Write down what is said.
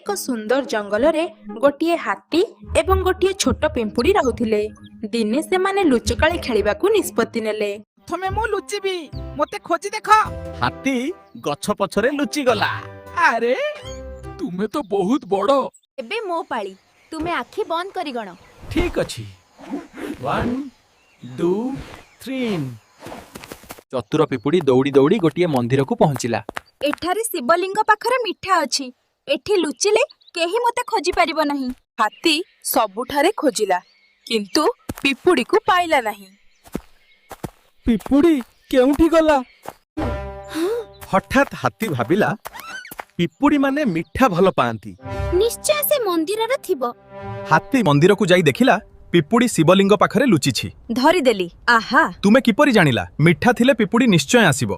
ଏକ ସୁନ୍ଦର ଜଙ୍ଗଲରେ ଗୋଟିଏ ହାତୀ ଏବଂ ଗୋଟିଏ ଛୋଟ ପିମ୍ପୁଡ଼ି ରହୁଥିଲେ। ଦିନେ ସେମାନେ ଲୁଚକାଳି ଖେଳିବାକୁ ନିଷ୍ପତ୍ତି ନେଲେ। ପ୍ରଥମେ ମୁଁ ଲୁଚିବି, ମୋତେ ଖୋଜି ଦେଖ। ହାତୀ ଗଛ ପଛରେ ଲୁଚିଗଲା। ଆରେ, ତୁମେ ତ ବହୁତ ବଡ। ଏବେ ମୋ ପାଳି, ତୁମେ ଆଖି ବନ୍ଦ କରି ଗଣ। ଠିକ ଅଛି, 1, 2, 3। ଚତୁର ପିପୁଡ଼ି ଦୌଡ଼ି ଦୌଡ଼ି ଗୋଟିଏ ମନ୍ଦିରକୁ ପହଞ୍ଚିଲା। ଏଠାରେ ଶିବଲିଙ୍ଗ ପାଖରେ ମିଠା ଅଛି। ଏଠି ଲୁଚିଲେ କେହି ମୋତେ ଖୋଜି ପାରିବ ନାହିଁ। ହାତୀ ସବୁଠାରେ ଖୋଜିଲା, କିନ୍ତୁ ପିମ୍ପୁଡ଼ିକୁ ପାଇଲା ନାହିଁ। ପିପୁଡ଼ି କେଉଁଠି ଗଲା? ହଠାତ୍ ହାତୀ ଭାବିଲା, ପିପୁଡ଼ି ମାନେ ମିଠା ଭଲ ପାଆନ୍ତି। ନିଶ୍ଚୟ ସେ ମନ୍ଦିରରେ ଥିବ। ହାତୀ ମନ୍ଦିରକୁ ଯାଇ ଦେଖିଲା, ପିପୁଡ଼ି ଶିବଲିଙ୍ଗ ପାଖରେ ଲୁଚିଛି। ଧରିଦେଲି, ଆହା! ତୁମେ କିପରି ଜାଣିଲା? ମିଠା ଥିଲେ ପିପୁଡ଼ି ନିଶ୍ଚୟ ଆସିବ।